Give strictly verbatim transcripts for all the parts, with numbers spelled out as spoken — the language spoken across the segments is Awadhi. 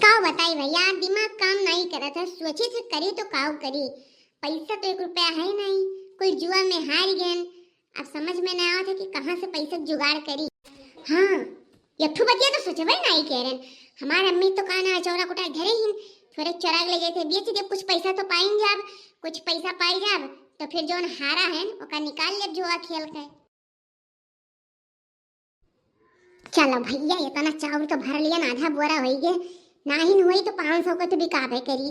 का बताई भैया, दिमाग काम नाहीं करत है, सोचित है करी तो काउ करी, पैसा तो एक रुपया है नाहीं, कुल जुआ में हार गएन। अब समझ में ना आवत है कि कहाँ से पैसा के जुगाड़ करी। हाँ, एक ठो बतिया तो सोचबे नाहीं करेन। हमार अम्मी तो का ना चौरा कुटार धरे ही, थोरे चोरा के ले जाते, बेच दे, कुछ पैसा तो पाइन जाब, कुछ पैसा पाई जाब, तो फिर जौन हारा है ओका निकाल लेब जुआ खेल के। चलो भैया, इतना चाउर तो भर लिया ना, आधा बोरा होई गे, नाहीं होई तो पाँच सौ के तो बिकाबे करी।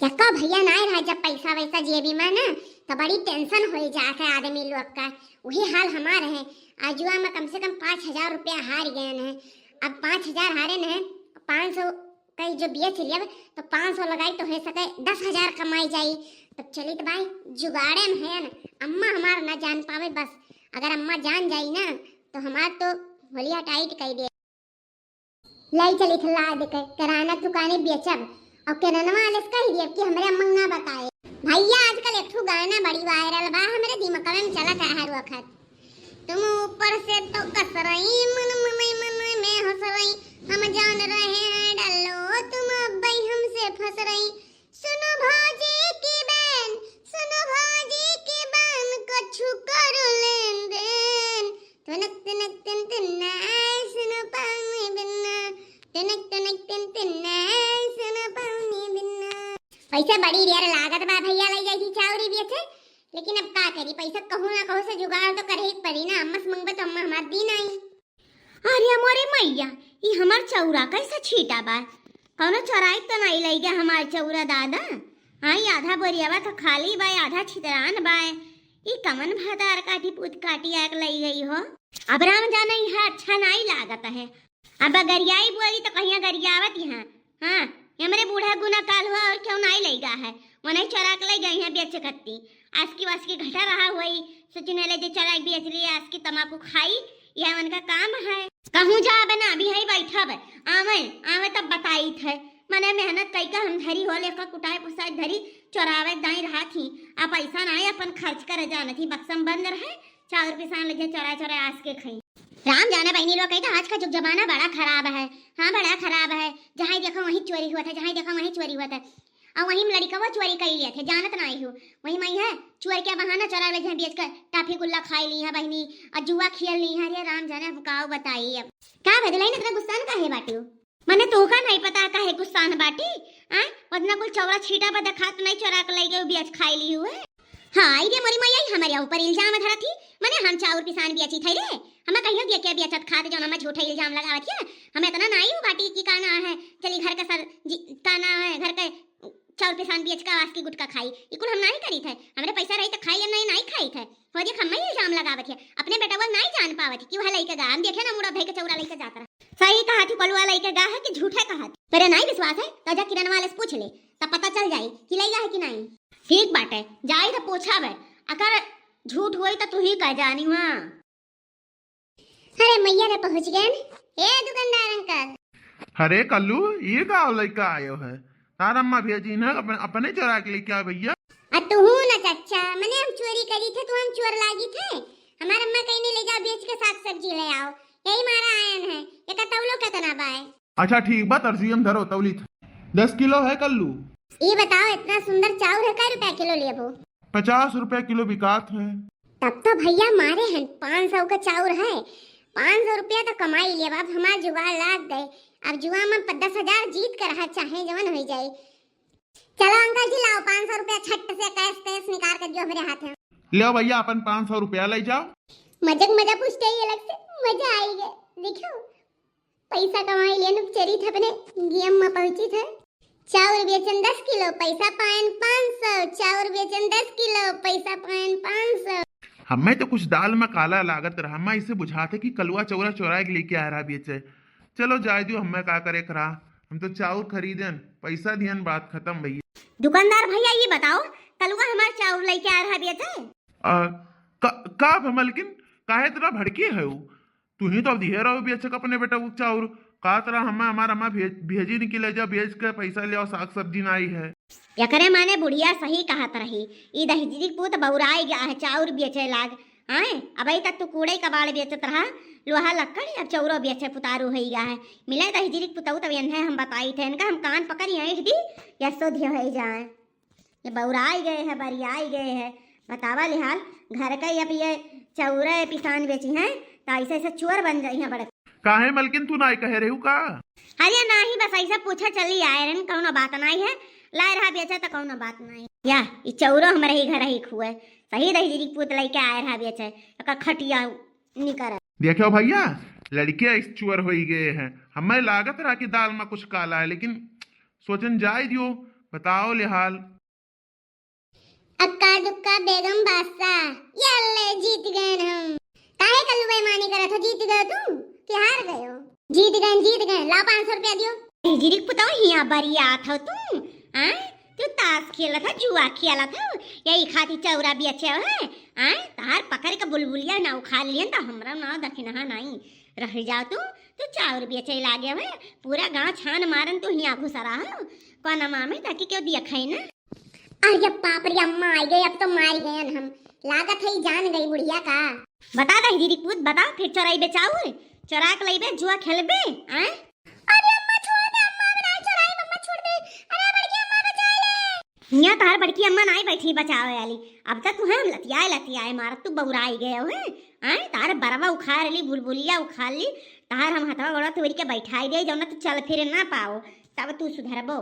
यक्का भैया नाहीं रहा, जब पैसा वैसा जेबी में ना, तो बड़ी tension होई जात है आदमी लोग का। वही हाल हमार है। आजुआ में कम से कम पाँच हजार रुपया हार गए हैं। अब पाँच हजार हारे हैं, पाँच सौ कहीं जो बेच लेब तो पाँच सौ लगाई तो हो सके दस हजार कमाई जाई। तब चलित बाई, जुगाड़े में है ना, अम्मा हमार ना जान पावे बस। अगर अम्मा जान जाई ना तो हमार तो होलिया tight कर दे। लाई चलित लाद के किराना दुकाने बेचब और किरानवा वाले से कह दियब कि हमरे अम्मा ना बताए। भैया आजकल एक ठो गाना बड़ी viral बा, हमरे दिमाग में चलत है हर वक्त। तुम ऊपर से तो कस रही, मन मन मन में हंस रही, हम जान रहे हैं डल्लो, तुम अब भाई हमसे फंस रही। सुनो भौजी की बहन, सुनो भौजी की बहन, कछु करो लेन देन। तुनक तुनक तिन तिन ना, सुनो पानी बिन्ना। तुनक तुनक तिन तिन ना, सुनो पानी बिन्ना। पैसा बड़ी रेर लागत बा भैया, लई जाई थी चाउरी बेचे, लेकिन अब का करी, पैसा कहूँ ना कहूँ से जुगाड़ तो करे ही पड़ी ना। अम्मा से मंगबे तो अम्मा हमार दी नाहीं। अरे मोरे मैया, ई हमार चौरा कैसे छीटा बा? कौनो चोराई तो नाहीं लई गया हमार चौरा दादा? हाँ, ई आधा बोरियावा तो खाली बा, आधा छितरान बा। ई कमन भतार काटी पूत काटी आके लई गई हो? अब राम जाने, ई है अच्छा नाहीं लागत है। अब गरियाई बोली तो कहिया गरियावत यहाँ। हाँ, ये हमरे बूढ़ा गुना काल हुआ और क्यों नाहीं लई गा है? वो नाहीं चोरा के लई गई है बेच कत्ती। आसकी वासकी घटा रहा हुई, सोचिन ले जे चोरा के बेच लिए, आसकी तमाकू खाई, यह उनका काम है। कहूँ जाबे ना, अभी है बैठब, आवे, आवे तब बताई थे। मने मेहनत कई का हम धरी हो लेकर कुटाए पुसाए धरी, चोरावे दाई रहा थी। आ पैसा ना आए, अपन खर्च करे जाने थी, बक्सम बंद रहे, चाउर पिसान ले जे चोरा चोरा आसके खाई। राम जाने बहिनी लोग कही तो आज का जुग जमाना बड़ा खराब है। हाँ, बड़ा खराब है। जहाँ देखो वहीं चोरी हुआ था, जहाँ देखो वहीं चोरी हुआ था। और वहीं में लड़िकवा चोरी कर लिए थे, जानत ना आई हूँ। वहीं में है चोर के बहाना चोरा ले जहाँ बेच कर टाफी गुल्ला खाई ली है बहिनी, और जुआ खेल ली है। अरे राम जाने अब काव बताई अब। का भदलाई ना इतना गुस्सा का है बाटू? मने तोहका नहीं पता काहे गुस्सान बाटी? आय, उतना कुल चौरा छीटा पर देखात नहीं, चोरा के लई गई, बेच खाई ली हुए। हाँ, आई रे मोरी मैया, ई हमरे ऊपर इल्जाम धरत ही। मने हम चाउर पिसान बेची थे रे, हमें कहियो दिया क्या बेचत खात, जौन हमें झूठे इल्जाम लगावत है। हमें इतना नाई हो बाटी कि का ना है, चली घर का सर जी, का ना है, घर के चाउर पिसान बेच का आसकी गुटका खाई, ई कुल हम नाई करी थे। हमरे पैसा रही तो खाई लेम, नहीं, नाई खाई थे। हो देख, हमें इल्जाम लगावत है, अपने बेटवा नाई जान पावत है कि वह लइके गा, हम देखे ना मुड़ा धई के चौरा लइके जात रहा। सही कहा थी, कलुआ लइके गा है कि झूठे कहा थी। तेरे नाई विश्वास है तो जा किरण वाले से पूछ ले, तब पता चल जाई कि लइगा है कि नाई। ठीक बाटे, जाई तो पूछा बे, अगर झूठ होई तो तू ही कह जानी हुआ। अरे मैया रे, पहुँच गए। ए दुकानदार अंकल। अरे कल्लू, ये का लइका आयो है? तार अम्मा भेजी ना, अपन, अपने चोरा के लेके आ भैया। आ तू हूँ ना चच्चा, मने हम चोरी करी थे, तू हम चोर लागी थे। हमार अम्मा कहीं नहीं ले जाओ, बेच के साग सब्जी ले आओ, यही मारा आयन है। एक तौलो कितना बाय? अच्छा ठीक बा, तरजुई हम धरो, तौली थे। दस किलो है कल्लू। ये बताओ, इतना सुंदर चाउर है, कै रुपया किलो लेबो? पचास रुपया किलो बिकात है। तब तो भैया मारे हैं, पाँच सौ का चाउर है, पाँच सौ रुपया तो कमाई लेब। अब हमार जुगाड़ लाग गए। अब जुआ में प-, दस हजार जीत कर रहा, चाहे जवन हो जाए। चलो अंकल जी, लाओ पाँच सौ रुपया छट से कैश तैश निकाल कर जो हमरे हाथ है। ले भैया, अपन पाँच सौ रुपया ले जाओ। मजक मजा पूछते ही अलग से मजा आई गए। देखो, पैसा कमाई लेन, चरी थे अपने गेम में पहुंची थे। चाउर बेचन दस किलो, पैसा पायन पाँच सौ। चाउर बेचन दस किलो, पैसा पायन पाँच सौ। हमें तो कुछ दाल में काला लागत रहा, हमें इसे बुझाते कि कलुआ चौरा चोरा के लेके आ रहा बेचे। चलो जाए दियो, हमें का करे करा, हम तो चाउर खरीदन, पैसा दियन, बात खत्म भैया। दुकानदार भैया, ये बताओ, कलुआ हमार चाउर लेके आ रहा बेचे? आ, का, का अब मलकिन, काहे इतना भड़की है वो? तू ही तो अब दिहे रहो बेच के अपने बेटा को चाउर। का तरह हमें हमार अम्मा भेज, भेजी नहीं कि ले जा बेच के पैसा ले आओ, साग सब्जी ना आई है। एकरे माने बुढ़िया सही कहत रही, ई दहिजरी पूत बौराई गया है, चाउर बेचे लाग। आए, अबही तक तू कूड़े कबाड़ बेचत रहा, लोहा लक्कड़, अब चौरो बेचे पुतारू होई गा है। मिले दहिजरी के पुतऊ तब एन्हे हम बताई थे, इनका हम कान पकड़ी ऐंठ दी, या सोधियो होई जाए। ये बौराई गए है, बरियाई गए है, बतावा लिहाल, घर का अब ये चौरे पिसान बेची हैं, तो ऐसे ऐसे चोर बन जाई हैं बड़े। काहे मलकिन तू नाई कहे रहू का? अरे नाही, बस ऐसा पूछा चली आए रहन, कौनो बात नाही है, लाए रहा बेचा तो कौनो बात नाही। या, ई चौरो हमरे ही घर ही खुए, सही दहिजरी के पूत लइके आए रहा बेचे, एकर खटिया निकर। देखो भैया, लड़के इस चुअर होई गए हैं, हमें लागत रहा कि दाल में कुछ काला है, लेकिन सोचन जाए दियो, बताओ लिहाल। अक्का दुक्का बेगम बादशाह, यल्ले जीत गए हम। काहे कल्लू बेईमानी करत हो, जीत गए तू कि हार गए हो? जीत गए, जीत गए, लाओ पाँच सौ रुपया दियो। दहिजरी के पुतऊ हिया बरियात हो तू, आय? तू ताश खेलत हो, जुआ खेलत हो, यही खातिर चौरा बेचे हो, आय? तहार पकड़ के बुलबुलिया ना उखाड़ लियन तो हमरा ना दखिनहा नाई रह जाओ तू, तू चाउर बेचे लागे हो, पूरा गाँव छान मारन तू हिया घुसरा हो, कोनमा में ताकि केहू देखे ना। अरे बाप रे अम्मा आई गए, अब तो मारी गयन हम, लागत है जान गई बुढ़िया का। बता दहिजरी के पूत, बता फिर चोराई बे चाउर, चोरा के लइबे, जुआ खेलबे, आय? अरे अम्मा छोड़ दे, अम्मा अब नाई चोराई, अम्मा छोड़ दे, अरे बड़की अम्मा बचा ले। हियाँ तहार बड़की अम्मा नाई बैठी बचावे वाली, अब तक तुहे हम लतियाए लतियाए मारत तू बौराई गए हो, हैं? आय, तहार बरवा उखाड़ ली, बुलबुलिया उखाड़ ली, तहार हम हथवा गोड़वा तोड़ के बैठाई दे, जौना तू चल फिर ना पाओ, तब तू सुधरबो।